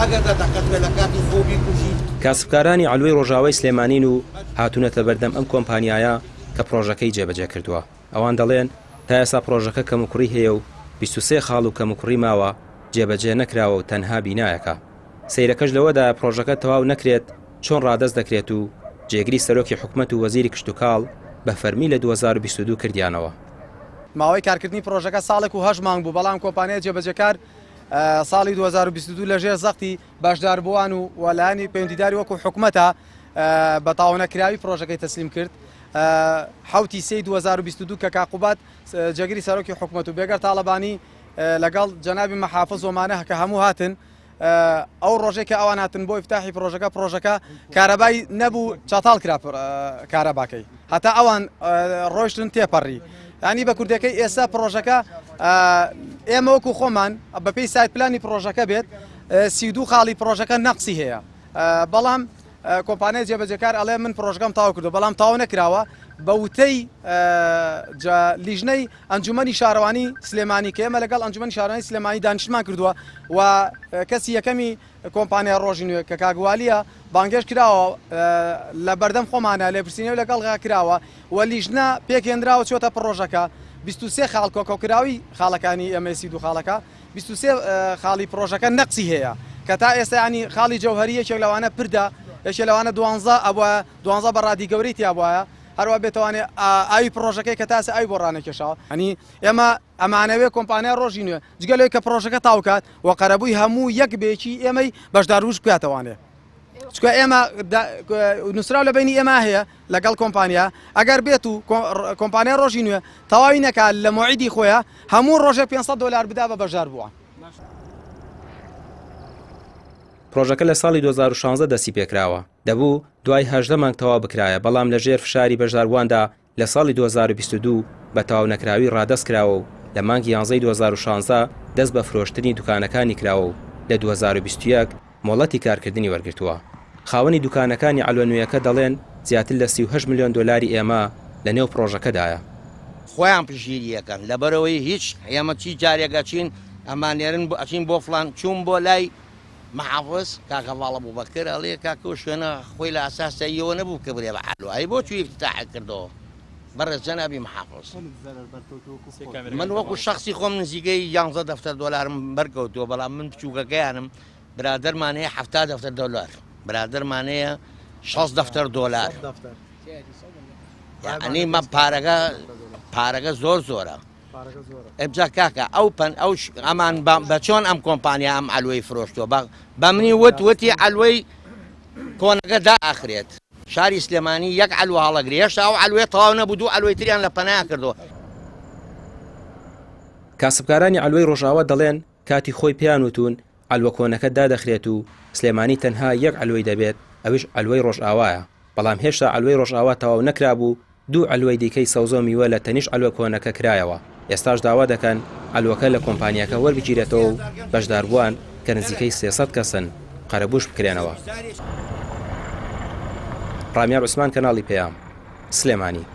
ئەگەر دەتەقێت لە کاتی خۆ بیکوژی. کاسبکارانی عەلوەی ڕۆژاوای سلێمانین و هاتوونەتە بەردەم ئەم کۆمپانیایە کە پڕۆژەکەی جێبەجێ کردووە. ئەوان دەڵێن، تا ئێستا پڕۆژەکە کەموکوڕی هەیە و 23 خاڵ و کەموکوڕی ماوە جێبەجێ نەکراوە و تەنها بینایەکە. سەیرەکەش لەوەدایە پڕۆژەکە تەواو نەکرێت چۆن ڕادەست دەکرێت و جێگری سەرۆکی حکومەت و وەزیری کشتوکاڵ بە فەرمی لە 2022 کردیانەوە. ماوەی کارکردنی پڕۆژەکە ساڵێک و هەشت مانگ بوو، بەڵام کۆمپانیای جێبەجێکار ساڵی 2022 لەژێر زەختی بەشداربووان و و لایەنی پەیوەندیداری وەکو حکومەتە بە تەواونەکراوی پڕۆژەکەی تەسلیم کرد. حەوتی سێی 2022 کە کاک قوباد جێگری سەرۆکی حکومەت و بێگەر تاڵەبانی لەگەڵ جەنابی مەحافز ومانە کە هەموو هاتن ئەو ڕۆژێک کە ئەوان هاتن بۆ ئیفتاحی پرۆژەکە پرۆژەکە کارەبای نەبوو چاتاڵ کرا کارەباکەی هەتا ئەوان ڕۆشتن تێپەڕی ینی بە کوردەکەی ئێستا پرۆژەکە ئێمە وەکو خۆمان بەپێی site plan ی پرۆژەکە بێت 32 خاڵی پرۆژەکە نەقسی هەیە بەڵام کۆمپانیای جێبەجێکار ئەڵێ من پرۆژەکەم تاو کردو بەڵام تاو نەکراوە بە وتەی لیژنەی ئەنجومەنی شارەوانی سلێمانی کە ئێمە لەگەڵ ئەنجومەنی شارەوانی سلێمانی دانیشتمان کردووە و کەسی یەکەمی کۆمپانیای ڕۆژی نوێ کە کاک والیە بانگێشت کراوە لە بەردەم خۆمانە لێپرسینەوە لەگەڵ کراوە و لیژنە پێکهێنراوە چۆتە پڕۆژەکە 23 خاڵ کۆکۆکراوی خاڵەکانی ئێمە 32 خاڵەکە 23 خاڵی پڕۆژەکە نەقسی هەیە کە تا ئێستا ینی خاڵی جەوهری یەکێک لەوانە پردە یەکێ لەوانە دوانزە ئەبووە دوانزە بە ڕادی گەورەی تیا بوایە هەروا بێتوانێ ئاوی پڕۆژەکەی کە تاسە ئاوی بۆ ڕانەکێشاوە هەنی ئێمە ئەمانەوێ کۆمپانیا ڕۆژی نوێ جگە لەوەی کە پڕۆژەکە تاوکات و قەرەبووی هەموو یەک بێکی ئێمەی بەشداربووش بکاتەوانێ چکە ئێمە نووسراو لە بینی ئێمە هەیە لەگەڵ کۆمپانیا ئەگەر بێت و کۆمپانیا ڕۆژی نوێ تەواوی نەکات لە مۆعیدی خۆیان هەموو ڕۆژێک 500 دلار بدا بە بەشدار بووە. پرۆژەکە لە ساڵی 2016 دەستی پێکراوە دەبوو دوای 18 مانگ تەواو بکرایە بەڵام لە ژێر فشاری بەشداربوواندا لە ساڵی 2022 بە تەواونەکراوی ڕادەست کراوە و لە مانگی یانزەی 2016 دەست بە فرۆشتنی دوکانەکانی کراوە و لە 2021 مۆڵەتی کارکردنی وەرگرتووە. خاوەنی دوکانەکانی عەلوە نوێیەکە دەڵێن زیاتر لە 38 ملیۆن دۆلاری ئێمە لە نێو پڕۆژەکەدایە. خۆیان پشتگیری ئەکەن لەبەرئەوەی هیچ ئێمە چی جارێک ئەچین ئەمانێرن ئەچین بۆ فڵان چووم بۆ لای محافز کاک هەڤاڵ ئەبوبەکر ئەڵێ کاکە ئەو شوێنە خۆی لە ئەساسا یەوە نەبوو کە برێ بە عەلوە ئەی بۆ چووی ئیفتتاحت کردەوە بەڕێز جەنابی محافز من وەکو شەخسی خۆم نزیکەی یانزە دەفتەر دۆلارم بەرکەوتووە بەڵام من بچووکەکەیانم برادەرمان هەیە حەفتا دەفتەر دۆلار برادەرمان هەیە شەست دەفتەر دۆلار یعنی مە پارەکە پارەکە زۆر زۆرە ئەجا کاکە ئەو پەن ئەو ئەمان بە چۆن ئەم کۆمپانیا ئەم عەلوەی فرۆشتووە بە بە منی وت وتی عەلوەی کۆنەکە دائەخرێت شاری سلێمانی یەک عەلوە هەڵەگری هێشتا ئەو عەلوەیە تەواو نەبوو دوو عەلوەی تریان لە پەنا کردووە. کاسبکارانی عەلوەی ڕۆژئاوا دەڵێن، کاتی خۆی پێیان وتوون عەلوە کۆنەکە دادەخرێت و سلێمانی تەنها یەک عەلوەی دەبێت ئەویش عەلوەی ڕۆژئاوایە، بەڵام هێشتا عەلوەی ڕۆژئاوا تەواو نەکرابوو دوو عەلوەی دیکەی سەوزە و میوە لە تەنیشت عەلوە کۆنەکە کرایەوە، ئێستاش داوا دەکەن عەلوەکە لە کۆمپانیاکە وەربگیرێتەوە و بەشداربووان کە نزیکەی 300 کەسن قەرەبووش بکرێنەوە. ڕامیار عوسمان کەناڵی پەیام، سلێمانی.